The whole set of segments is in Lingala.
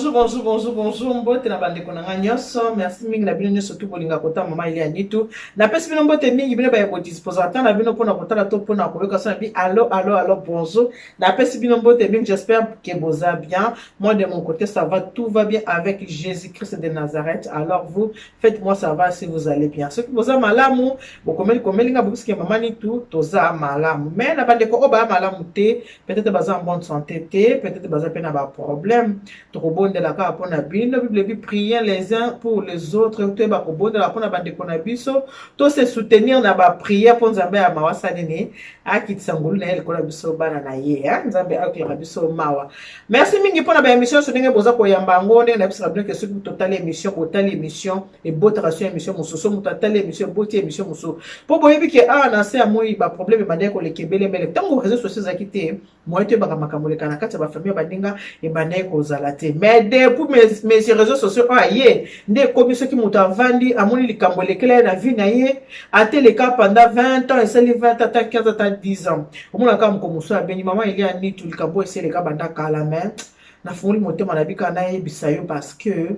Bonjour, bonjour, bonjour, bonjour. Mbote na bandeko na nga nyonso. Merci mingi na bino nyonso tu bolinga kota mama Elia Nitu. Napesi bino mbote mingi bino baye bodisposa temps na bino mpona kotala to mpona koyoka so na bi allo allo allo bonjour. Napesi bino mbote mingi, j'espère que boza bien. Moi de mon côté ça va, tout va bien avec Jésus-Christ de Nazareth. Alors vous, faites-moi savoir si vous allez bien. Soki boza malamu, bokomeli komeli nga bobisike mama Nitu toza malamu. Mais na bandeko oyo baya malamu te, peut-être baza en bonne santé te, peut-être baza mpe na baproblème, tokobondela kaka mpona bino. Bible ebi priez les uns pour les autres. Toyeba kobondela mpona bandeko na biso, to se soutenir na baprière mpo Nzambe ya mawa asala nini? Akitisa ngolu na ye likolo ya biso bana na ye. Nzambe akokelaka biso mawa. Merci mingi mpona baémission nyonso ndenge boza koyamba yango, ndenge nayebisaka bino ke soki totali émission, botali émission, ebotaka so émission mosusu. Moto atali émission, eboti émission mosusu, mpo boyebi ke awa na se ya moi baproblème ebandaki koleka ebelembele. Ntango réseau sociaux ezalaki te, moye toyebaka makambo eleka na kati ya bafamille ya baninga ebandaki kozala te. Mais depuis mes réseaux sociaux oyo aye, nde ekomi soki moto avandi, amoni likambo elekela ye na vie na ye, ateleka pendant 20 ans, esali 20 ans, ata 15, ata 10 ans, omonaka moko mosusu abengi mama Elia Nitu, likambo oyo eseleka banda kala, mais nafungoli motema na bika nayebisa yo, parce que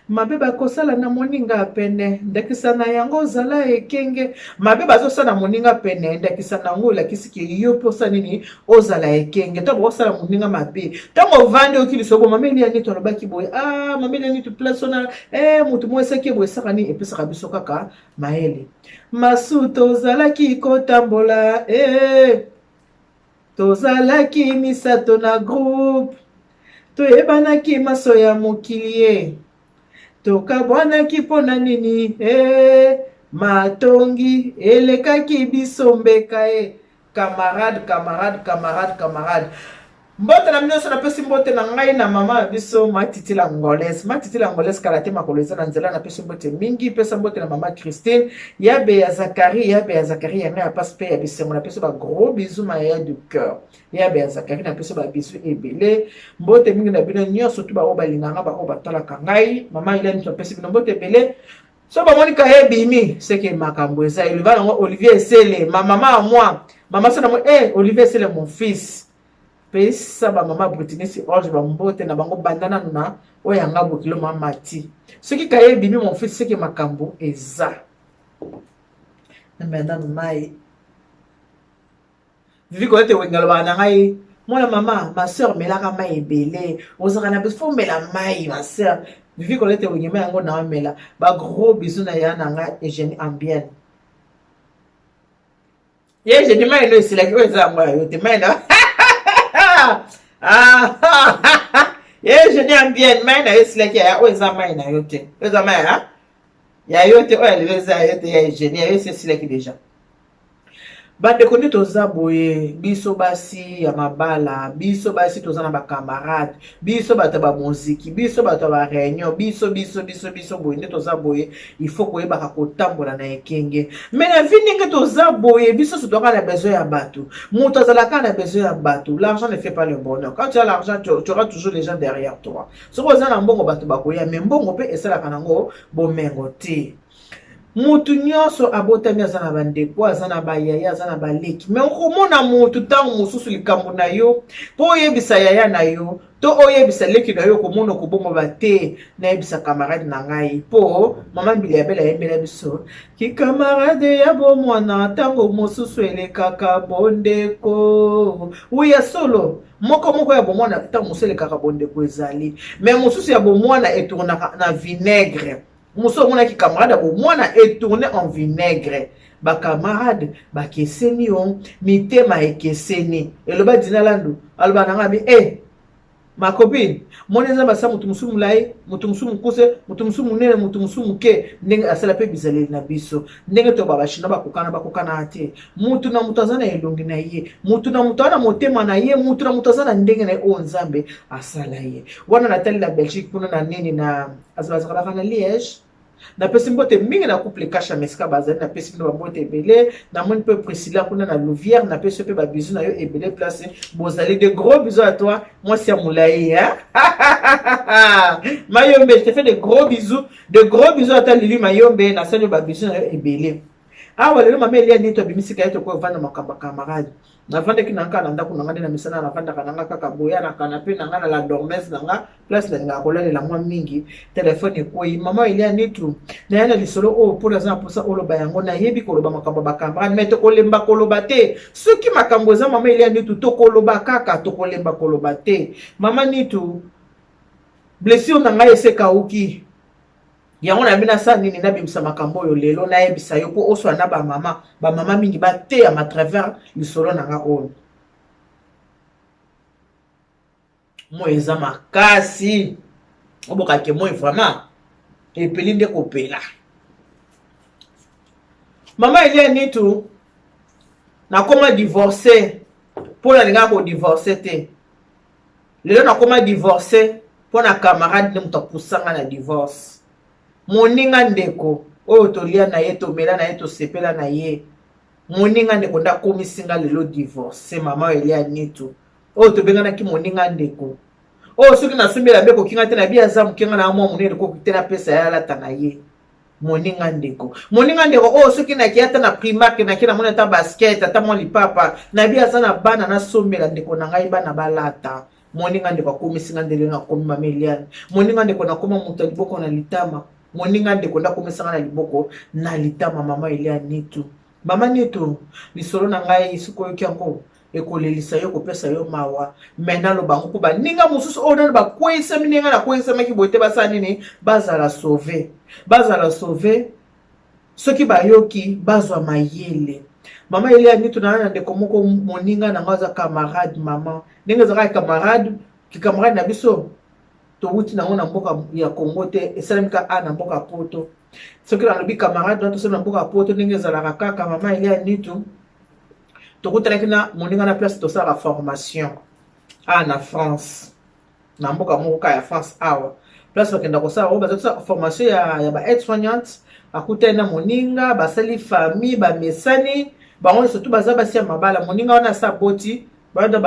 mabe bakosala na moninga pene, ndakisa na yango ozala ekenge. Mabe bazosala na moninga pene, ndakisa na yango olakisi ke yo mpe osala nini? Ozala ekenge. Ntango bakosala moninga mabe, ntango ovandi oyoki lisolo, mama Elia Nitu alobaki boye, ah, mama Elia Nitu place wana, eh, motu moko esaki boye, esaka nini? Epesaka biso kaka mayele. Masu tozalaki kotambola, eh, tozalaki misato na groupe, toyebanaki maso ya mokili ye, tokabwanaki mpo na nini? E matongi elekaki biso mbeka. E camarade, camarade, camarade, camarade, mbote na bino nyonso. Napesi mbote na ngai na mama na biso Matitila Angolaise. Matitila Angolaise, kala te makolo eza na nzela. Napesi mbote mingi. Pesa mbote na mama Christine Yabe ya Zakari, Yabe ya Zakari ya ngai ya pasi mpe ya bisengo. Napesi ba gros bisous, mayaya du cœur, Yabe ya Zakari. Napesi ba bisous ebele. Mbote mingi na bino nyonso tu baoyo balinganga, baoyo batalaka ngai. Mama Ilani, apesi bino mbote ebele. So bamoni kaye ebimi, seke makambo eza eloba yango. Olivier Esele, ma mama ya moi, mama so na moi, eh, Olivier Esele, mon fils. Pesa bamama Britinisi Orge bambote na bango, banda nanu na oyo yanga bokilo mama Mati. Soki kaye ebimi, mon fils, seke makambo eza. Namela nanu mai. Vivi Koyete Wenga alobaka na ngai: mwana mama, ma sœur, melaka mai ebele, ozalaka na besoin omela mai. Ma sœur Vivi Kolete Wenge, mai yango na omela. Bagros bisous na ya na ngai Eugénie Ambienne. Ye Eugénie, mai no esilaki, oyo eza yango ya yo te, mai na ye Eugénie Ambienne, mai na yo esilaki ya oyo eza mai na yo te, oyo eza mai ya yo te, oyo ya lelo eza ya yo te. Ya Eugénie, ya yo esi esilaki déjà. Bandeko, nde toza boye, biso basi ya mabala, biso basi toza na bacamarade, biso bato ya bamoziki, biso bato ya baréunion, biso biso biso biso boye nde toza boye. Il faut koyebaka kotambola na ekenge. Mais na vie, ndenge toza boye, biso so toka na besoin ya bato. Moto azalaka na besoin ya bato. L'argent ne fait pas le bonheur. Quand tu as l'argent, tu auras toujours les gens derrière toi. Soki oza na mbongo, bato bakoya, mais mbongo mpe esalaka nango bomengo te. Motu nyonso abotami aza na bandeko, aza na bayaya, aza na baleki. Mais okomona motu ntango mosusu likambo na yo, mpo oyebisa yaya na yo to oyebisa leki na yo, okomona okobomba te, nayebisa camarade na ngai. Mpo mama Mbili ya Bele ayembela biso kikamarade ya bomwana, ntango mosusu elekaka bondeko. Uya solo moko moko ya bomwana, ntango mosusu elekaka bondeko ezali, mais mosusu ya bomwana etournaka na vinaigre. Mosusu omonaki camarade ya bomwana etourne en vinaigre. Bacamarade bakeseni, yo mitema ekeseni. Eloba Dina Landu, aloba na ngai bi e ma copine, moni eza basa motu mosusu molai, motu mosusu mokuse, motu mosusu monene, motu mosusu moke. Ndenge asala mpe bizaleli na biso, ndenge to babachinois bakokana, bakokana te. Mutu na moto aza na elongi na ye, mutu na moto aza na motema na ye, mutu na moto aza na ndenge na ye oyo Nzambe asala ye. Wana natali na Belgique kuna na nini na azalaka na Liège. Napesi mbote mingi na couple Kasha Meska, bazali, napesi bino bambote ebele. Namoni mpe Priscilla kuna na Louvière, napesi mpe babisous na yo ebele place bozali. De gros bisous à toi, mwasi ya molai Mayombe, je te fais de gros bisous, de gros bisous. Ata Lili Mayombe, nasali yo babisous na yo ebele. Awa lelo mama Elia Nito abimisi kaye tokoki kovanda makambo ya camarade. Navandaki na nga na ndako na nga nde na misala navandaka na nga kaka boya na kanape na nga na la dormeuse na nga place nalingaka kolalela mwa mingi. Telefone ekwei. Mama Elia Nitu, naya na lisolo oyo mpo naza na mposa oloba yango. Nayebi koloba makambo ya bacamarade mais tokolemba koloba te. Soki makambo eza mama Elia Nitu, tokoloba kaka, tokolemba koloba te. Mama Nitu, blessure na ngai ese ekauki. Yango na bino asala nini nabimisa makambo oyo lelo nayebisa yo mpo oswa na bamama bamama mingi bateyama travers lisolo na nga oyo. Moi eza makasi obokake moi vraiment epeli nde kopela. Mama Elia Nitu, nakoma divorce mpo nalingaka kodivorce te. Lelo nakoma divorce mpo na camarade nde moto apusanga na divorce. Moninga ndeko oyo tolia na ye, tomela na ye, tosepela na ye, moninga ndeko nde akomisi nga lelo divorce. Mama Elia Nitu oyo tobenganaki moninga ndeko oyo soki nasombi elamba ekoki nga te, na bi aza moke nga na mwa monene ekoki te, napesa ye alata na ye. Moninga ndeko, moninga ndeko oyo soki nake ata na Primark, nake namoni ata basket ata mwa lipapa, nayebi aza na bana, nasombela ndeko na ngai bana balata. Moninga ndeko akomisi nga ndele nakomi mama Eliane. Moninga ndeko nakoma moto ya liboko na litama. Moninga ndeko nde akomisa nga na liboko na litama. Mama Eliane Nitu, mama Nitu, lisolo na ngai soki oyoki yango ekolelisa yo, kopesa yo mawa, me naloba yango mpo baninga mosusu oyo nano bakweyisami ndenge ngai nakweyisamaki boye te, basala nini? Bazala sauve, bazala sauve. Soki bayoki bazwa mayele. Mama Elia Nitu, na na ndeko moko moninga na ngai aza camarade. Mama, ndenge ezalaka camarade, kikamarade na biso towuti nango na mboka ya Congo te, esalemi ka a na mboka poto. Soki nalobi camarade wana tosali na mboka poto, ndenge ezalaka kaka. Mama Elia Nitu, tokutanaki na moninga na place tosalaka formation awa na France, na mboka moko kaka ya France awa, place bakenda kosala oyo bazosala formation ya ba aide soignante. Akutani na moninga, basali famille, bamesani bango nyonso tu baza basi ya mabala. Moninga wana asa boti bana,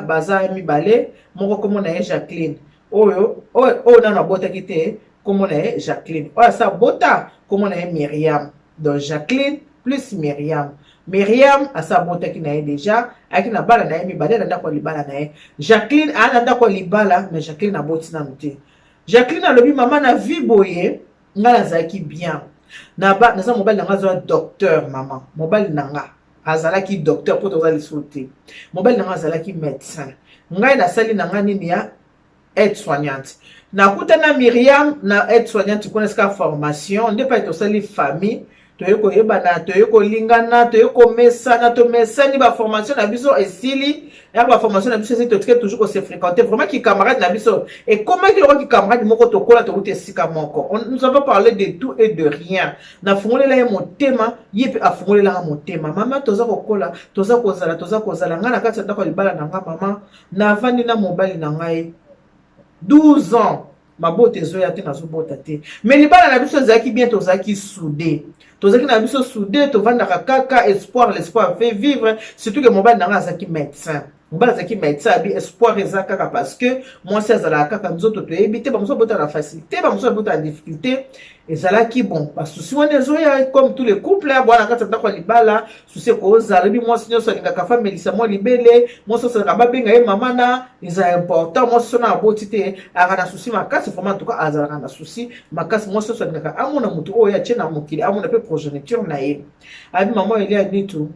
baza mibale. Moko kombo na ye Jacqueline, oyo oyo nano abotaki te kombo na ye Jacqueline, oyo asa bota kombo na ye Myriam. Donc Jacqueline plus Myriam. Myriam asa abotaki na ye deja, ayaki na bana na ye mibale na ndako ya libala na ye. Jacqueline aya na ndako ya libala, mais Jacqueline aboti nanu te. Jacqueline alobi: mama, na vie boye ngai nazalaki bien na ba, naza mobali na ngai aza docteur. Mama, mobali na nga azalaki docteur mpo toza lisusu te. Mobali na ngai azalaki médecin, ngai nasali na ngai nini ya aide soignante. Nakuta na Myriam na aide soignante kuna esika formation nde pai tosali famille, toye koyebana, toye kolingana, toye komesana, tomesani. Baformation na biso esili yaka, baformation na biso esili, totike toujours kose fréquenter. Vraiment kikamarade na biso ekomaki lokola kikamarade moko, tokola, touti esika moko. Nous avons parlé de tout et de rien. Nafungolela ye motema, ye mpe afungolelanga motema. Mama, toza kokola, toza kozala, toza kozala. Ngai na kati ya ndako ya libala na nga, mama, navandi na mobali na ngai 12 ans, mabota ezoya te, nazobota te, mais libala na biso ezalaki bien, tozalaki soudé, tozalaki na biso soudé, tovandaka kaka. Espoir, l'espoir fait vivre, surtout que mobali na ngai azalaki médecin. Mobali azalaki médecin, abi espoir eza kaka, parce que mwasi azalaka kaka nzoto, toyebi te, bamosusu babota na facilité, bamosusu babota na difficulté. Ezalaki bon, basusi wana ezoya comme tous les couples bwana kati ya ndako ya libala. Susi ekozala, oyebi mwasi nyonso alingaka famelisa mwa libele, mwasi nyonso alingaka babenga ye mama na eza important. Mwasi so na aboti te azalaka na susi makasi vraiment, en tout cas azalaka na susi makasi. Mwasi nyonso alingaka amona motu oyo atie na mokili, amona mpe progéniture na ye. Abi mama Elia Nitu,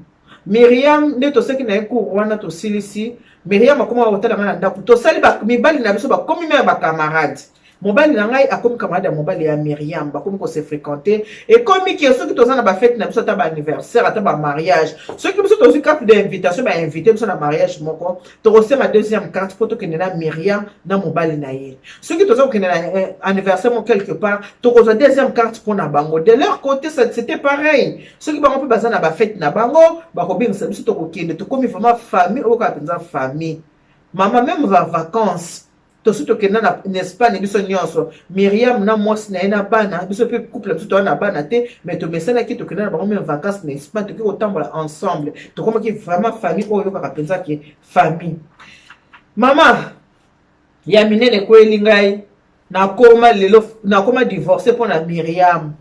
Miriam nde tosaki na ye cours wana, tosilisi, Miriam akoma kotala ngai na ndako. Tosali mibali na biso bakomi me ya bacamarade. Mobali na ngai akomi camarade ya mobali ya Miriam, bakomi kose fréquenter. Ekomi ke soki toza na bafete na biso, ata baanniversaire, ata bamariage, soki biso tozwi carte d'invitation, bainvite biso na mariage moko, tokosenga deuxième carte mpo tokende na Miriam na mobali na ye. Soki toza kokende na anniversaire moko quelque part, tokozwa deuxième carte mpo na bango. De leur côté, c'était pareil, soki bango mpe baza na bafete na bango, bakobengisa biso, tokokende. Tokomi vraiment famille oyo kaka mpenza famille. Mama, même ba vacances, tosi tokenda na Espagne biso nyonso, Miriam na mwasi na ye na bana, biso mpe couple biso toza na bana te, mais tomesanaki, tokenda na bango même vacances na Espagne, toki kotambola ensemble. Tokomaki vraiment famille oyo oyokaka mpenza ke famille. Mama, ya minene ekweli ngai, nakoma lelo nakoma divorce mpo na Miriam.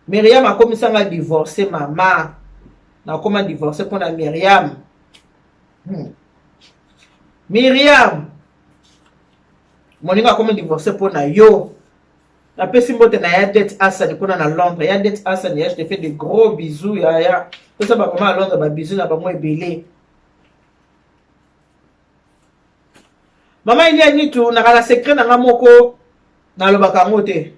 Miriam akomisa nga divorce mama. Nakoma divorce mpo na Miriam. Miriam moninga akomi divorce mpo na yo. Napesi mbote na Yadet Asani kuna na Londres. Yadet Asani, je te fais de gros bisous yaya. Pesa ba mama ya Londres ba bisous na bango ebele. Mama Elia Nitu, nakala secret na nga moko nalobaka yango te.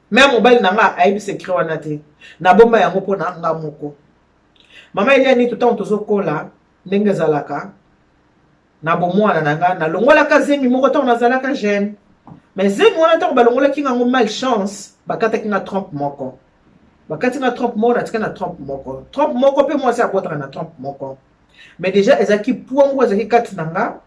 Mais mobali na nga ayebi secret wana te. Nabomba yango mpo na nga moko. Mama Elia Nitu, ntango tozokola ndenge ezalaka na bomwana na nga, nalongolaka zemi moko ntango nazalaka jeune. Mais zemi wana ntango balongolaki nga yango malchance, bakataki nga trompe moko. Bakati nga trompe moko, natika na trompe moko. Trompe moko mpe mwasi abotaka na trompe moko. Mais déjà ezalaki poids moko ezalaki kati na nga,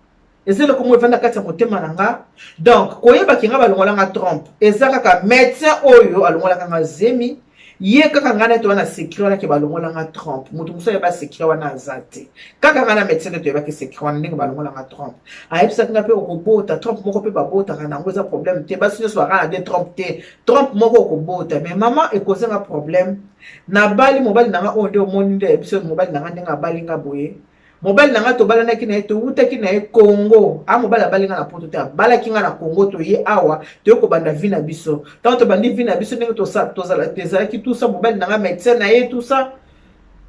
eza eloko moko evanda kati ya motema na nga. Donc koyebaki nga balongola nga trompe, eza kaka médecin oyo alongolaka nga zemi, ye kaka nga nete wana secret wana ke balongola nga trompe. Moto mosusu ayeba secret wana aza te, kaka nga na médecin nde toyebaki secret wana ndenge balongola nga trompe. Ayebisaki nga mpe okobota trompe moko mpe babotaka na yango, eza problème te, basi nyonso baka na de trompe te, trompe moko okobota. Mais mama ekozanga problème, nabali mobali na nga oyo nde omoni nde biso mobali na nga ndenge abali nga boye. Mobali na nga tobalanaki na ye, towutaki na ye Congo. A mobali abali nga na poto te, abalaki nga na Congo, toye awa, toye kobanda vie na biso. Tango tobandi vie na biso ndenge tozala tezalaki tout ça, mobali na nga médecin na ye tout ça.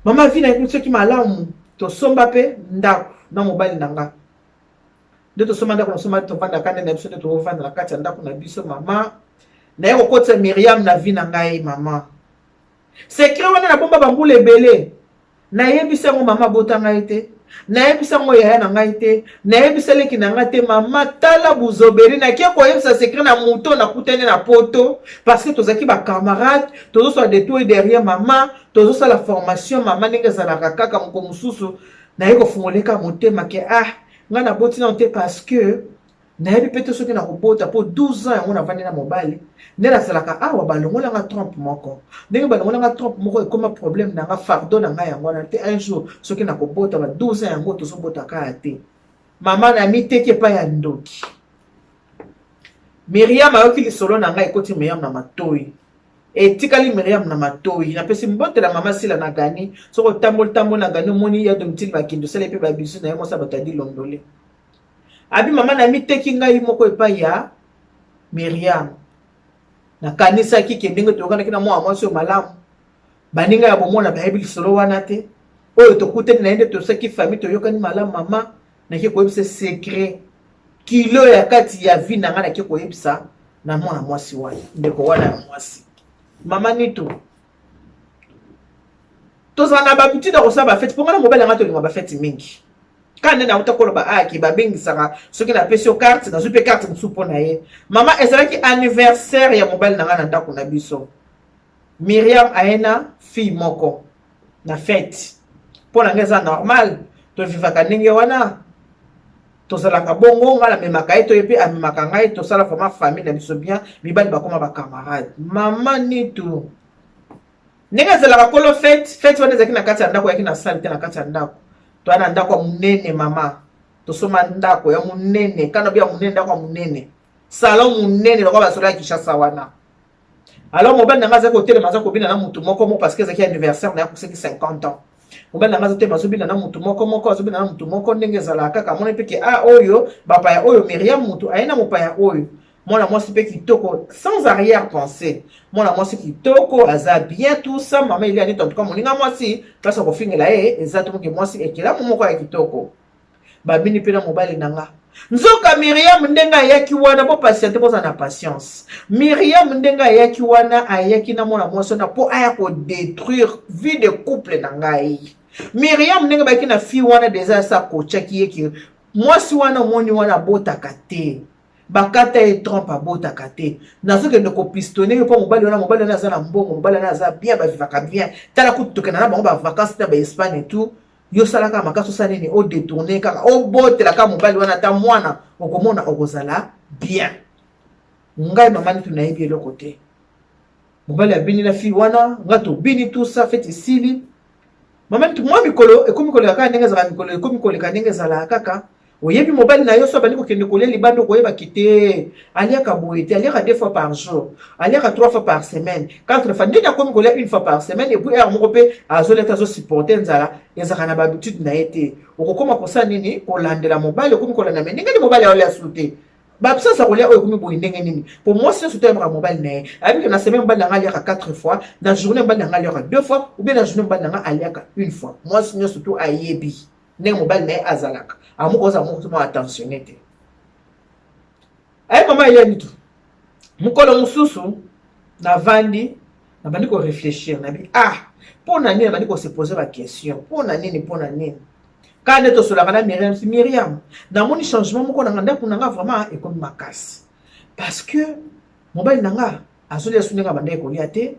Mama vie na biso ki malamu, tosomba pe ndako na mobali na nga. Nde tosomba ndako, tosomba tovandaka nde na biso nde tovanda na kati ya ndako na biso mama. Naye kokotisa Myriam na vie na ngai mama. Secret wana nabomba bambula ebele. Nayebisi yango mama abota ngai te, nayebisi yango yaya na ngai te, nayebisa leki na ngai te. Mama tala buzoberi, nakie koyebisa secret na moto nakutani na poto parce que tozalaki ba camarade, tozosala de tout et derrière mama, tozosala formation mama ndenge ezalaka kaka moko mosusu. Naye kofungoleka motema ke ah ngai naboti nano te parce que nayebi pe te soki nakobota po 12 ans yango navandi na mobali nde nazalaka awa, balongola nga trompe moko, ndenge balongola nga trompe moko ekoma problème na nga, fardeau na ngai yango wana te. Un jour soki nakobota ba 12 ans yango tozobota kaka te. Mama na miteki epai ya ndoki. Myriam ayoki lisolo na ngai, ekoti Myriam na matoi, etikali Myriam na matoi. Napesi mbote na mama Sila na Gani, soki otamboli tamboli na Gani omoni ya Domitile Bakindo, osali pe ba bisous na ye mwasi ya bato ya Dilondole. Abi mama na miteki ngai moko epai ya Myriam. Nakanisaki ke ndenge toyokanaki na mwana mwasi oyo malamu, baninga ya bomona bayebi lisolo wana te, oyo tokutani na ye nde tosaki famille, toyokani malamu. Mama nake koyebisa secret kilo ya kati ya vie na ngai, nake koyebisa na mwana mwasi wana, ndeko wana ya mwasi. Mama Nitu, tozala na babitude ya kosala bafeti mpo ngai na mobali yanga tolinga bafeti mingi. Kaka nde nauta koloba ayaki babengisaka soki napesi yo carte, nazwi mpe carte mosusu mpo na ye. Mama ezalaki anniversaire ya mobali na ngai na ndako na biso. Myriam aye na fille moko na fete. Mpo na ngai eza normal, tovivaka ndenge wana, tozalaka bongo, ngai namemaka ye to ye mpe amemaka ngai, tosala vraiment famille na biso bien, mibali bakoma ba camarade. Mama Nitu, ndenge ezalaka kolo fete, fete wana ezalaki na kati ya ndako, oyaki na salle te, na kati ya ndako. Toya na ndako ya monene mama, tosomba ndako ya monene, kanobi ya monene, ndako ya monene, salon monene lokola basolo ya Kinshasa wana. Alors mobali na ngai azali kotelema, aza kobina na mutu moko moko parce que ezalaki anniversaire na ye, akokisaki 50 ans. Mobali na ngai azotelema, azobina na mutu moko moko, azobina na mutu moko ndenge ezalaka kaka. Amoni mpe ke ah oyo bapaya oyo, Myriam mutu aye na mopaya oyo, mwana mwasi mpe kitoko, sans arrière pensée, mwana mwasi kitoko aza bien tout ça. Mama Elia Nito, en tout cas moninga mwasi, place ya kofingela ye eza te, moke mwasi ekelamu moko ya kitoko. Babini mpe na mobali na nga. Nzoka Myriam ndenge ayaki wana, bo patiente, bozala na patience. Myriam ndenge ayaki wana, ayaki na mwana mwasi wana mpo aya kodétruire vie de couple na ngai. Myriam ndenge bayaki na fille wana deja asa akotiaki ye ke mwasi wana omoni wana abotaka te, bakata ye trompe abotaka te, nazokende kopistone ye mpo mobali wana, mobali wana aza na mbongo, mobali wana aza bien, bavivaka bien, tala kutu tokenda na bango bavacance na baespagne et tout. Yo salaka makasi, osala nini, odetourne kaka, obotela kaka mobali wana ata mwana, okomona okozala bien. Ngai mama Nitu nayebi eloko te. Mobali abini na fille wana, nga tobini tout ça, fete esili. Mama Nitu, mwa mikolo ekomi koleka kaka ndenge ezalaka, mikolo ekomi koleka ndenge ezalaka kaka. Oyebi mobali na yo so abandi kokende kolia libanda, okoyebaki te aliaka boye te, aliaka deux fois par jour, aliaka trois fois par semaine, quatre fois. Ndenge akomi kolia une fois par semaine, et puis heure moko mpe azolia te, azosupporte nzala, ezalaka na bahabitude na ye te. Okokoma kosala nini? Kolandela mobali. Okomi kolanda me ndenge nini mobali aolia su te, baabsence ya kolia oyo ekomi boye ndenge nini? Po mwasi nyonso toyebaka mobali na ye, ayebi ke na semaine mobali na ngai aliaka quatre fois, na journée mobali na ngai aliaka deux fois, ou bien na journée mobali na ngai aliaka une fois. Mwasi nyonso to ayebi ndenge mobali na ye azalaka, amoko ozala moko mwa attentionné te. Aye mama eya mitu mokolo mosusu navandi, nabandi korefléchir, nabi ah, mpo na nini? Nabandi kose poser baquestion, mpo na nini, mpo na nini? Kaka nde tosolaka na Miriam, si Miriam, namoni changement moko na ndako na nga, vraiment ekomi makasi, parce que mobali na nga azolia su ndenge abandaki kolia te.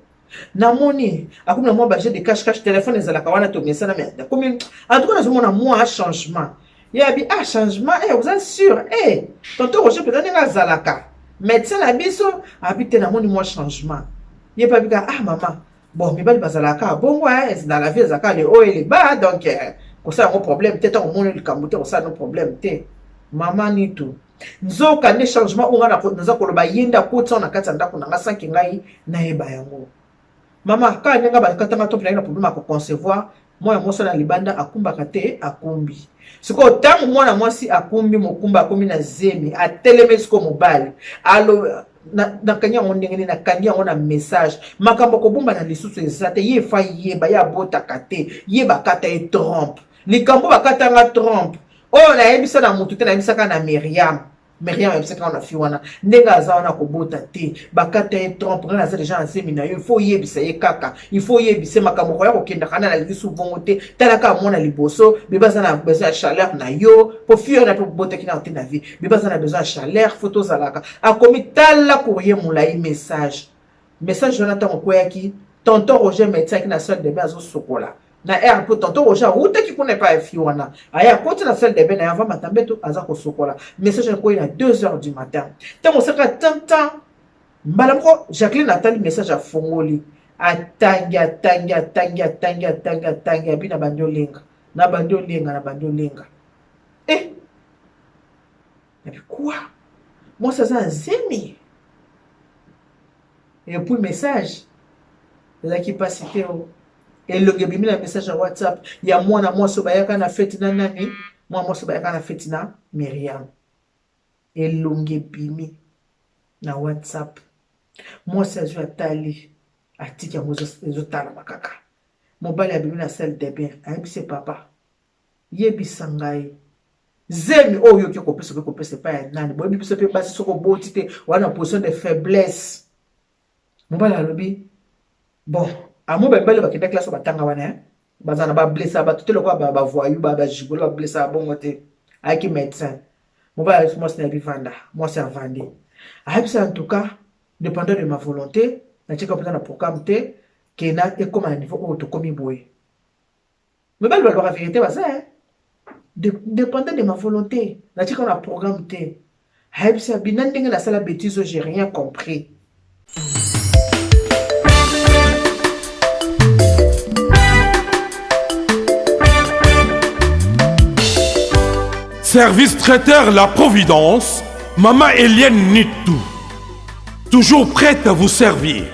Namoni akomi na mwa bajeu de cache cache, telefone ezalaka wana, tomesana, mais akomi, en tout cas nazomona mwa changement. Ye abi ah, changement eh, oza sûr eh, tonton Roger mpenza ndenge azalaka médecin na biso, abi te, namoni mwa changement. Ye mpe abika ah mama, bon, mibali bazalaka bongo, dans la vie ezalaka le haut et le bas, donc eh, kosala yango problème te, ntango omoni likambo te, kosala no problème te. Mama Nitu, nzoka nde changement oyo nga naza koloba, ye nde akotisa na kati ya ndako na nga sanke ngai nayeba yango. Mama, kaka ndenge bakatanga to mpenaki na problème ya koconcevoir, mwana mwasi na libanda akumbaka te, akumbi. Sikoyo ntango mwana mwasi akumbi mokumba, akomi na zemi, atelemi sikoyo mobali alo nakangi yango ndenge nini? Nakangi yango na message. Makambo kobomba na lisusu eza te. Ye efa yeba, ye abotaka te, ye bakata ye trompe. Likambo bakatanga trompe oyo nayebisa na motu te, nayebisaka na Miriam. Miriam ayebisaka na fi wana ndenge aza wana kobota te, bakata ye trompe. Ngai naza deja na zemi na yo, il faut oyebisa ye kaka, il faut oyebisa makambo koya kokendaka na nalingi su bongo te. Tala kaka mwana liboso, bebe aza na besoin ya chaleur na yo, po fi wana mpe botaki nano te na vie, bebe aza na besoin ya chaleur, faut tozalaka. Akomi tala courrier molai, message. Message wana ntango okweyaki, tonton Roger médecin aki na salle de bain azosokola na aire, mpo tonton Roger awutaki kuna epai ya fi wana, aye akoti na salle de bain na ye avant matambeto, aza kosokola. Message ekoyi na 2 heures du matin. Ntango osaka tantan mbala moko, Jacqueline atali message, afongoli, atangi, atangi, atangi, atangi, atangi, atangi, abi na bandi olenga, na bandi olenga, na bandi olenga. Eh, nabi quoi? Mwasi aza na zemi. Et puis message ezalaki mpasi te, o elongi ebimi na message ya WhatsApp ya mwana mwasi oyo bayaka na feti na nani, mwana mwasi oyo bayaka na feti na Miriam. Elongi ebimi na WhatsApp. Mwasi azwi, atali, atiki yango ezotalama kaka. Mobali abimi na salle de bain, ayebisi papa: "Yebisa ngai, zemi oyo oyoki kopesa, okoki kopesa epai ya nani?" Boyebi biso mpe basi, soki oboti te, wana position de faiblesse. Mobali alobi bon, amo bamibali bakenda classe, batanga wana, baza na bablessa bato te lokola bavoyou, bagigolo, bablessa bongo te. Ayaki médecin. Mobali ayebisi mwasi na yebi vanda. Mwasi avandi, ayebisa: "En tout cas, dépendant de ma volonté, natieka mpenza na programme te kena ekóma na niveau oyo tokomi boye." Mibali balobaka vérité, baza dépendant de ma volonté, natika na programme te. Ayebisa bina ndenge nasala bêtise oyo, j'ai rien compris. Service traiteur La Providence, Maman Eliane Nitou. Toujours prête à vous servir.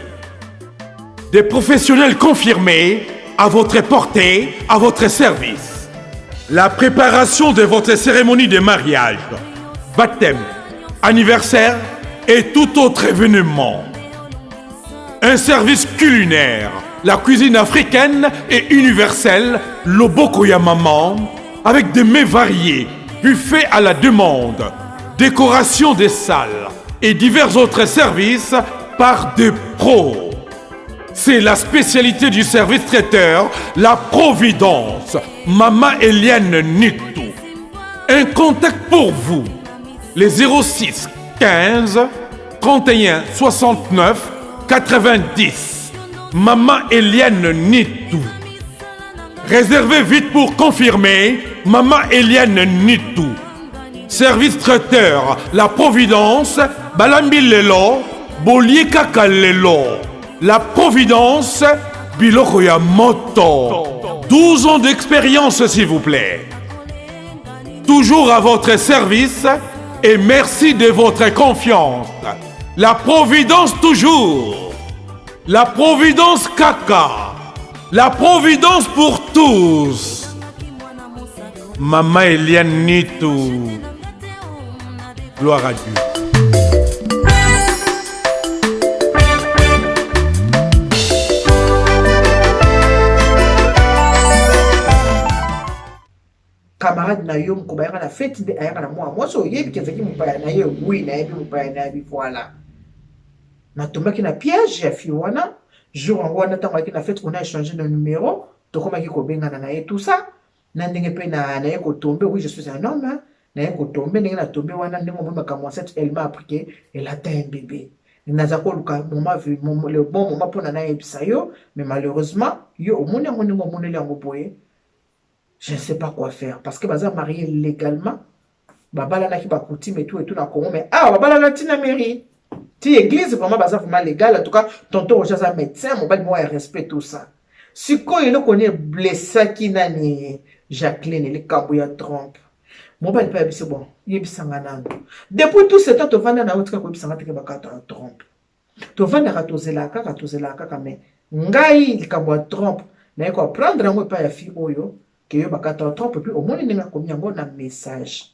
Des professionnels confirmés à votre portée, à votre service. La préparation de votre cérémonie de mariage, baptême, anniversaire et tout autre événement. Un service culinaire, la cuisine africaine et universelle, Loboko ya Maman, avec des mets variés, buffet à la demande, décoration des salles et divers autres services par des pros. C'est la spécialité du service traiteur, la Providence, Mama Eliane Nitou. Un contact pour vous, les 06 15 31 69 90. Maman Eliane Nitou. Réservez vite pour confirmer, Maman Eliane Nitou. Service traiteur, la Providence, Balambi Lelo, Bolie Kaka Lelo. La Providence, Biloko ya Moto. 12 ans d'expérience, s'il vous plaît. Toujours à votre service et merci de votre confiance. La Providence toujours. La Providence Kaka. La Providence pour tous. Maman Eliane Nitou. Gloire à Dieu. Camarade na yo moko bayaka na feti nde ayaka na mwana mwasi oyebi ke azalaki mopaya na ye. Oui, nayebi mopaya na yebi. Voilà, natombaki na piège ya fille wana. Jour yango wana, ntango ayaki na fete, on a échangé nos numéros, tokomaki kobengana na ye, tout ça. Na ndenge mpe na naye kotombe, oui, je suis un homme, hein. Naye kotombe, ndenge natombe wana, ndenge omoi makambo en fait, elle m'a appris que elle atteint un bébé. Naza koluka moment, le bon moment mpona nayebisa yo, mais malheureusement yo omoni yango ndenge omoneli yango boye. Je ne sais pas quoi faire, parce que baza marié légalement, babalanaki bacoutume et tout et tout na Congo, mais awa babalana ntina mairie ti église. Vraiment, baza vraiment légal. En tout cas, tonton Roger aza médecin, mobali moko ya respect, tout ça. Sikoyo eloko nini eblessaki nani? Jacqueline, likambo ya trompe. Mobali mpe ayebisi: bon, yebisanga nano, depuis tout ce temps tovanda na yo, tika koyebisanga teke bakata ya trompe. Tovandaka, tozelaka kaka, tozelaka kaka, mais ngai likambo ya trompe naye koapprendre yango epai ya fille oyo ke yo bakata ya trompe. Puis omoni ndenge akomi yango na message.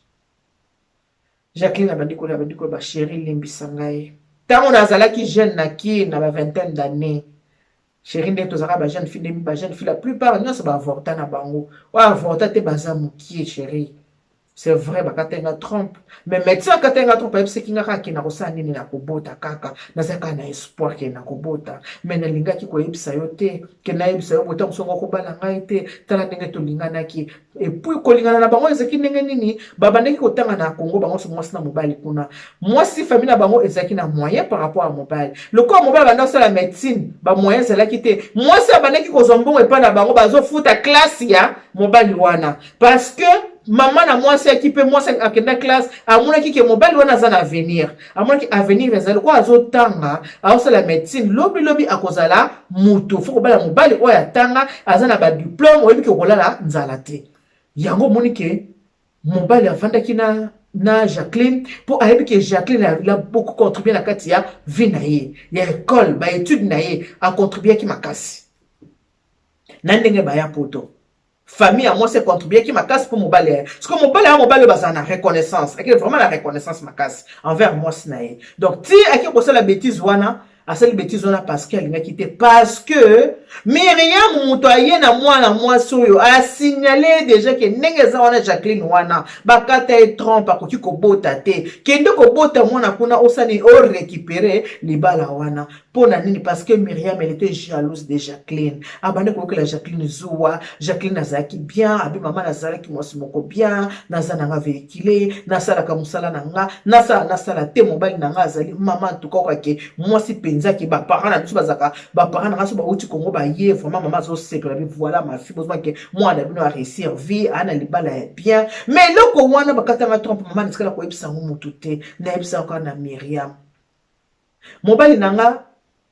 Jacqueline abandi kolela, abandi koloba: chéri, limbisa ngai. Ntango nazalaki jeune, naki na ba vingtaine d'année, chéri, ndenge tozalaka bajeune fille, ndenge bajeune fille la plupart nyonso baavorta na bango, oyo avorta te baza mokie. Chéri, c'est vrai, bakata nga trompe, mais médecin akata nga trompe, ayebisaki nga kaka ke na kosala nini, na kobota kaka. Naza kaka na espoir ke na kobota, mais nalingaki koyebisa yo te ke nayebisa yo bota mosongo kobala ngai te. Tala ndenge tolinganaki. Et puis kolingana na bango ezalaki ndenge nini? Babandaki kotanga na Congo, bango so mwasi na mobali. Kuna mwasi, famille na bango ezalaki na moyen par rapport ya mobali. Lokola mobali banda kosala médecine, bamoyen ezalaki te. Mwasi abandaki kozwa mbongo epai na bango, bazofuta classe ya mobali wana, parce que mama na mwasi aki mpe mwasi akenda classe, amonaki ke mobali wana aza na avenir. Amonaki avenir ezali lokola azotanga, azosala médecine, lobilobi akozala mutu. Faut kobala mobali oyo atanga, aza na badiplôme, oyebi ke okolala nzala te. Yango omoni ke mobali avandaki na Jacqueline mpo ayebi ke Jacqueline a beaucoup contribué na kati ya vie na ye ya école, baétude na ye, acontribuaki makasi na ndenge baya poto. Famille ya mwasi econtribuaki makasi mpo mobali ya ye. Sikoyo mobali ya mobali oyo bazala na reconnaissance, akei vraiment na reconnaissance makasi envers mwasi na ye. Donc ti akei kosala bétise wana, asali bétise wana parce que alingaki te, parce que Miriam moto aye na mwana mwasi oyo asignale déjà ke ndenge eza wana, Jacqueline wana bakata ye trompe, akoki kobota te. Kende kobota mwana kuna, osani orécupere libala wana. Mpo na nini? Parce que Miriam, elle était jalouse de Jacqueline. Abandi koyokela Jacqueline zuwa. Jacqueline azalaki bien, abi: mama, nazalaki mwasi moko bien, naza nanga véhicule, nasalaka mosala na nga, nasala nasala te, mobali na nga azali mama. Ntuka okake mwasi mpenza ke baparent na biso bazalaka, baparent na nga so bauti Kongo baye, vraiment mama azosepela bi: voilà ma fille, bozoma ke mwana na bino aréussir vie, aa na libala ya bien. Mais eloko wana bakatanga trompe, mama, natikala koyebisa yango motu te, nayebisa yango kaka na Miriam. Mobali na nga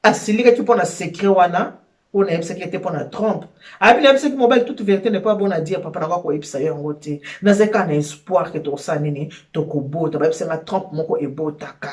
asilikaki mpo na secret wana oyo nayebisaki ete mpo na trompe. Abi nayebisaki mobali: toute vérité n'est pas bon à dire, papa, nakoka koyebisa yo yango te. Nazali kaka na espoir ke tokosala nini, tokobota. Bayebisanga trompe moko ebotaka.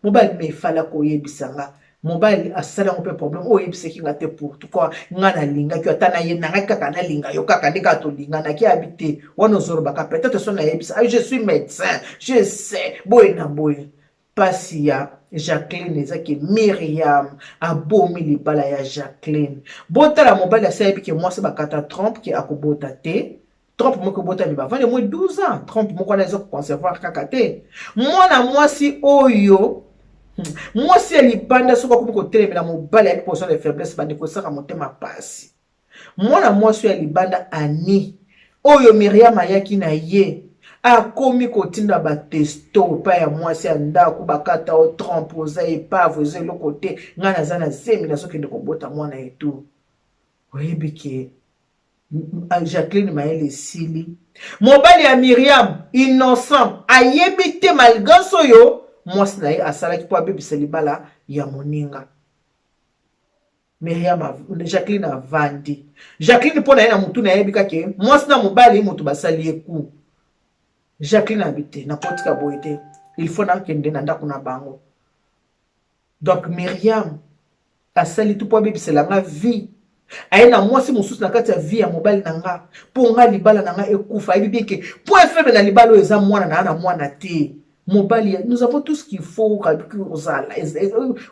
Mobali me efala koyebisa nga. Mobali asali yango mpe problème oyo oyebisaki nga te. Pourquoi nga nalingaki yo, ata naye nangaki kaka nalinga yo kaka nde kaka tolinganaki? Abi te, wana ozolobaka peut-être so nayebisa. Je suis médecin, je sais boye na boye. Mpasi ya Jacqueline ezaki Miriam abomi libala ya Jacqueline. Botala, mobali asi ayebi ke mwasi bakata trompe, ke akobota te. Trompe moko ebotami, bavandi moins 12 ans, trompe moko wana eza koconcevoir kaka te. Mwana mwasi oyo, mwasi ya libanda, soki akomi kotelemela mobali, ayaki position de faiblesse. Bandeko, esaka motema pasi. Mwana mwasi oyo ya libanda, ani oyo Miriam ayaki na ye, akomi kotinda batexto epai ya mwasi ya ndako: bakata o trompe, oza épave, eza eloko te, ngai naza na zemi, nazokende kobota mwana etu. Oyebi ke Jacqueline mayele esili. Mobali ya Miriam, innocent, ayebi te malgré oyo mwasi na ye asalaki mpo abebisa libala ya moninga. Miriam, Jacqueline avandi. Jacqueline, mpo na ye na motu nayebi kake mwasi na mobali moto basali ye ku. Jacqueline abi te, nakotika boye te, il faut nakende na ndako na bango. Donc Myriam asali tout mpo abebisela nga vie, aye na mwasi mosusu na kati ya vie ya mobali na nga mpo nga libala na nga ekufa. Ayebi bien ke point faible na libala oyo eza mwana na na mwana te. Mobali, nous avons tout ce qu'il faut kozala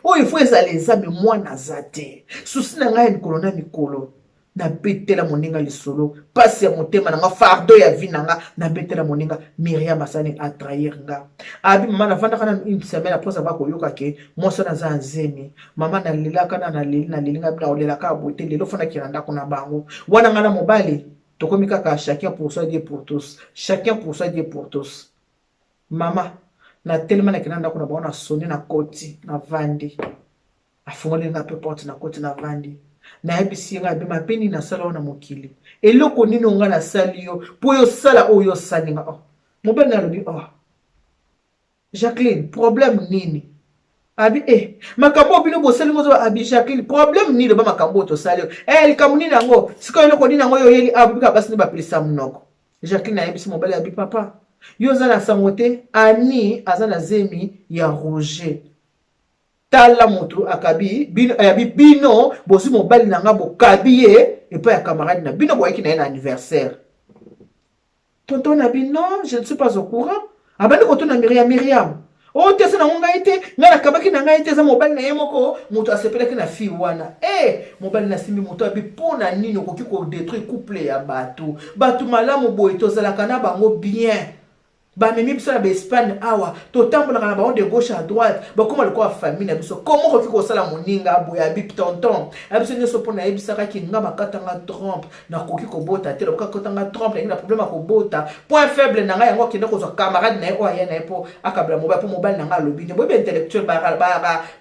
oyo il faut ezala eza, me mwana aza te. Susi na ngai ya mikolo na mikolo, nabetela moninga lisolo, mpasi ya motema na nga, fardeau ya vie na nga, nabetela moninga. Miriam asani atrahir nga. Abi mama, navandaka nanu une semaine après avoir koyoka ke mwasi wana aza ya nzemi. Mama, nalelaka na naleli, naleli nga bina olelaka boye te. Lelo fo nakenda ndako na bango wana. Nga na mobali tokomi kaka chacun pour soi, Dieu pour tous, chacun pour soi, Dieu pour tous. Mama, natelema, nakenda ndako na bango, nasoni, nakoti, navandi, afungoli nga mpe porte, nakoti, navandi, nayebisi ye ngai abe mabe nini nasala oyo na mokili, eloko nini oyo ngai nasali yo mpo oyo osala oyo osali nga. Oh, mobali na alobi: "Oh Jacqueline, problème nini?" Abi eh, makambo oyo bino bosali ngo. Abi: "Jacqueline, problème nini? Loba makambo oyo tosali oyo. Eh, likambo nini yango sikoyo? Eloko nini yango oyo oyeli awa?" Bika basi nde bapelisa monoko. Jacqueline ayebisi mobali, abi: "Papa, yo oza na sango te, Ani aza na zemi ya Roger. Tala moto akabi bino, ayabi bino, bozwi mobali na nga, bokabi ye epai ya camarade na bino, boyaki na ye na anniversaire." Tonton na bi: "Non, je ne suis pas au courant." Abandi kotuna Miriam: "Miriam oyo te, eza nango ngai te, ngai nakabaki na ngai te, eza mobali na ye moko moto asepelaki na fille wana." E mobali nasimbi moto, abi: "Mpo na nini okoki kodétruire couple ya bato? Bato malamu boye, tozalaka na bango bien, bamemi biso na baEspagne awa, totambolaka na bango de gauche à droite, bakóma lokola famille na biso. Komo okoki kosala moninga boye?" Abi: "Tonton, abiso nyonso mpo nayebisakaki nga bakatanga trompe, nakoki kobota te, bakatanga trompe, nangi na problème ya kobota, point faible na ngai yango. Akende kozwa camarade na ye oyo aya na ye mpo akabela mobali, mpo mobali na ngai alobi nde boyebi intellectuel,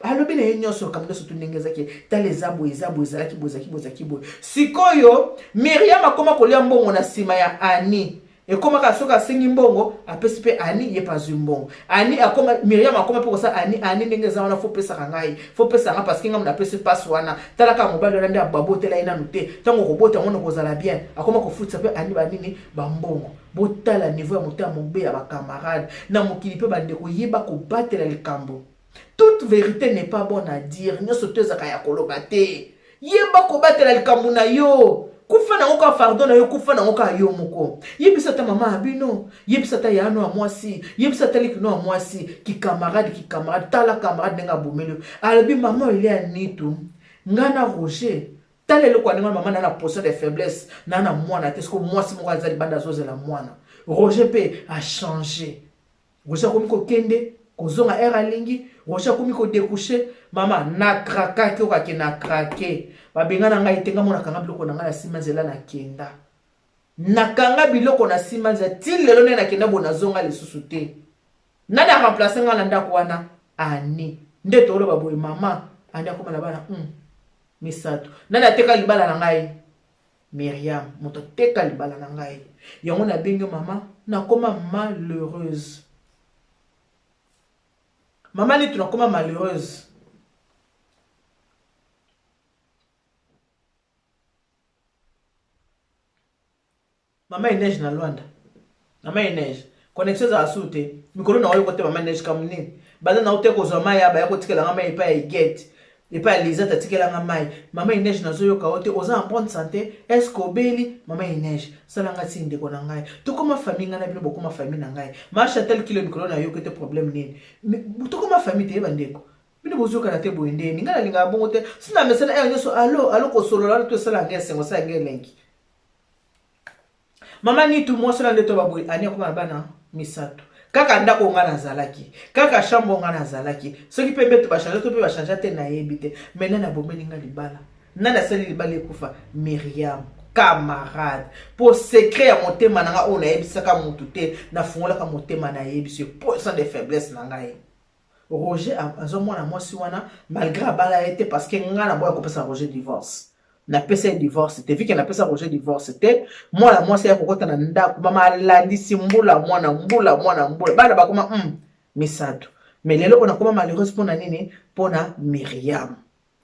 alobi na ye nyonso, kambo nyonso tu ndenge ezaki. Tala, eza boye, eza boye, ezalaki boye, ezalaki boye, ezalaki boye." Sikoyo Miriam akóma kolia mbongo na nsima ya Ani. Ekomaka soki asengi mbongo, apesi mpe Ani, ye mpe azwi mbongo. Ani akoma, Miriam akoma mpe kosala Ani: "Ani, ndenge eza wana, faut pesaka ngai, faut pesaka ngai, parce que ngai napesi mpasi wana. Tala kaka mobali wana nde ababotela ye nanu te, ntango okobota yango kozala bien." Akoma kofutisa mpe Ani banini, bambongo. Botala niveau ya motema mobe ya bacamarade na mokili. Mpe bandeko, yeba kobatela likambo. Toute vérité n'est pas bonne à dire. Nyonso to ezaka ya koloba te. Yeba kobatela likambo na yo. Kufa nango kaka, fardeau na yo, kufa nango kaka yo moko. Yebisa ata mama ya bino, yebisa ata yano ya mwasi, yebisa ata likino ya mwasi. Kicamarade, kicamarade, tala camarade ndenge abomeli yo. Alobi: "Mama oyo ya Nitu, ngai na Roger, tala eloko ya ndenge mama na na position de faiblesse na na mwana te. Siko mwasi moko aza libanda, azozela mwana. Roger mpe achange, Roger akomi kokende kozonga heure alingi, Roger akomi kodécoucher." Mama, nakrakaki, okake na krake, babenga na ngai te. Nga monakanga biloko na ngai na nsima nzela, nakenda, nakanga biloko na nsima nzela ti lelo. Nde nakenda boye, nazonga lisusu te. Nani aremplace ngai na ndako wana? Ani. Nde toloba boye, mama, Ani akoma na bana misato. Nani ateka libala na ngai? Miriam moto ateka libala na ngai. Yango nabengi mama, nakoma malheureuse. Mama Nitu, nakoma malheureuse. Mama Eneige na Lwanda, mama Eneige, connexion ezala su te mikolo na oyo kote. Mama Eneige, kamu nini? Baza na te kozwa mai ya baya kotikelanga mai epai ya Igete, epai ya Lisette, atikelanga mai. Mama Eneige, nazoyoka yo te. Oza en bonne santé? Est ce que obeli? Mama Eneige, salanga ti ndeko na ngai, tokóma famille, ngai na bino bokóma famille na ngai. Ma Chatel Kilo, mikolo nayoki te, problème nini? Tokóma famille te, yeba ndeko, bino bozokana te boye ndeni. Ngai nalingaka bongo te. Si na mesana ere nyonso alo alo kosolola wana to esala ngai esengo, osala ngai elengi. Mama Nitu, mwasi wana nde to baboye. Ani akoma na bana misato, kaka ndako nga nazalaki, kaka chambre nga nazalaki. Soki mpe mbeto bachange to mpe bachange te, nayebi te. Mais nani abomeli nga libala? Nani asali libala ekufa? Miriam camarade. Mpo secret ya motema na nga oyo nayebisaka motu te, nafungolaka motema, nayebisi yo position de faiblesse na ngai. Roger azwa mwana mwasi wana malgré abala ye te, parce que ngai naboya kopesa Roger divorce. Napesa ye divorce te. Vike napesa Roger divorce te, mwana mwasi aya kokɔta na ndako. Mama, alandisi mbula mwana, mbula mwana, mbula bana bakoma misato. Mais lelo oyo nakoma malheureuse. Mpona nini? Mpona Miriam.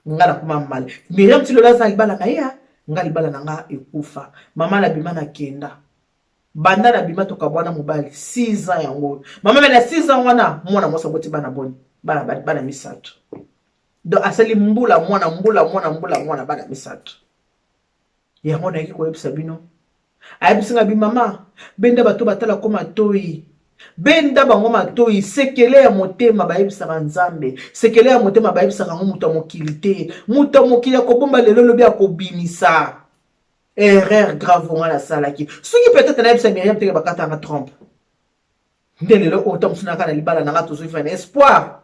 Nga nakoma mal. Miriam ti lelo aza libala na ye, nga libala na nga ekufa. Mama, nabima, nakenda. Banda na bima tokabwana mobali 6 ans yango. Mama me na 6 ans wana mwana mwasi aboti bana boni? Bana bana misato. Donc asali mbula mwana mbula mwana mbula mwana bana misato. Yango nayaki koyebisa bino. Ayebisi nga bi mama, benda bato batala ko matoyi. Benda bango matoyi, sekele ya motema bayebisaka Nzambe. Sekele ya motema bayebisaka yango moto ya mokili te. Moto ya mokili akobomba lelo lobi akobimisa. Erreur grave nga nasalaki. Soki peut-être nayebisa Myriam teke bakatanga trompe. Nde lelo oyo ntango mosusu naka na libala na nga tozwi na espoir.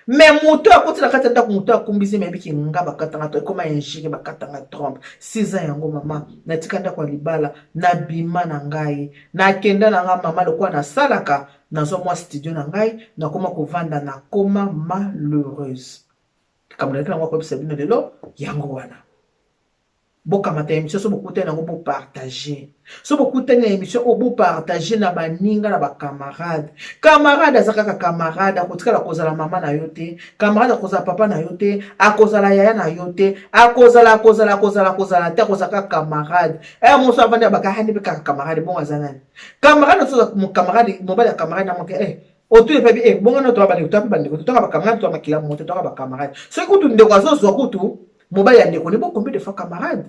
Mais moto akoti na kati ya ndako, moto akumbisi me ayebiki nga bakatanga to ekoma injure bakatanga trompe. Siza yango mama, natika ndako ya libala, nabima na ngai, nakenda na nga mama lokola nasalaka, nazwa mwa studio na ngai, nakoma kovanda, nakoma malheureuse. Likambo naleki nango akoyebisa bino lelo yango wana. Bokamata emission so bokutani nango bo partager. So bokutani na emission oyo bo partager na baninga na ba camarade. Camarade aza kaka camarade, akotikala kozala mama na yo te, camarade akozala papa na yo te, akozala yaya na yo te, akozala akozala akozala akozala te, akozala kaka camarade. Eh moso avandi abaka hani pe kaka camarade bongo aza nani? Camarade ozo camarade mobali ya camarade na moke eh otuni pe eh bongo na to ba to ba ndeko to ba camarade to makila moto to ba camarade. Soki kutu ndeko azozwa kutu mobali ya ndeko ne bo combien de fois camarade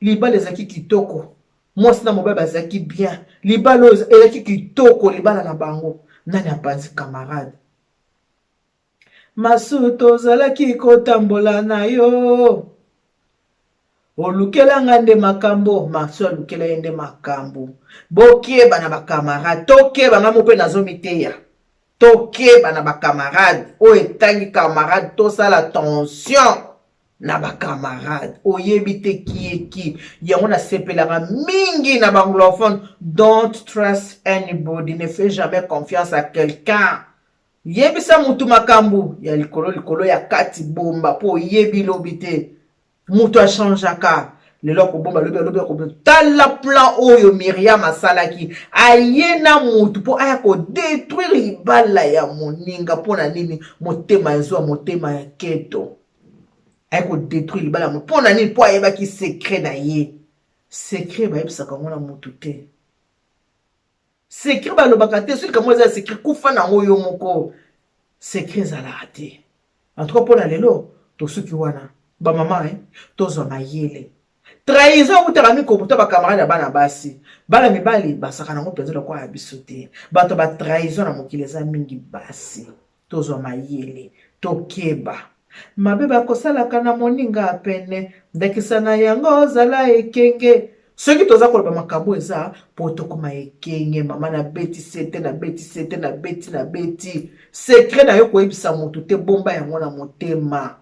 libala ezalaki kitoko mwasi na mobali bazalaki bien libala oyo ezalaki kitoko libala na bango nani apanzi camarade masu tozalaki kotambola na yo olukela nga nde makambo masu alukela ye nde makambo bokeba na bacamarade tokeba nga mo mpe nazomiteya Tokeba na ba camarade oyo etangi camarade tosala attention na ba camarade oyebi te kieki yango nasepelaka mingi na ba anglophone don't trust anybody ne fais jamais confiance à quelqu'un yebisa mutu makambo ya likolo likolo ya kati bomba mpo oyebi lobi te Mutu a changeaka lelo akobomba lobi alobi akobomba. Tala plan oyo Myriam asalaki, aye na mutu mpo aya ko detruire libala ya moninga. Mpo na nini? Motema ya zuwa, motema ya keto, aye ko detruire libala ya mpo na nini? Mpo ayebaki secret na ye. Secret bayebisaka yango na mutu te. Secret balobaka te, soki likambo eza secret kufa na yango yo moko. Secret ezalaka te. En tout cas mpo na lelo tosuki wana ba mama eh, tozwa mayele. Trahison ewutaka mikobo to ba camarade ya bana basi. Bana mibali basaka nango mpenza lokola ya biso te. Bato ba trahison na mokili eza mingi basi. Tozwa mayele, tokeba. Mabe bakosalaka na moninga pene, ndakisa na yango zala ekenge. Soki toza koloba makambo eza po tokoma ekenge. Mama nabeti sete, nabeti sete, nabeti, nabeti. Secret na yo koyebisa motu te, bomba yango na motema.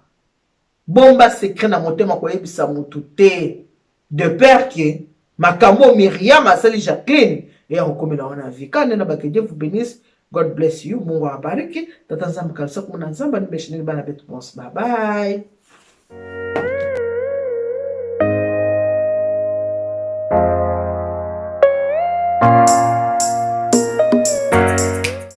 Bomba secret na motema koyebisa motu te. De peur que makambo Myriam asali Jacqueline eya kokomela wana vie. Kaka nde na ba que Dieu vous bénisse. God bless you. Mungu awabariki. Tata Nzambe kabisa kumona Nzambe anibeshineli bana betu bonse. Bye bye.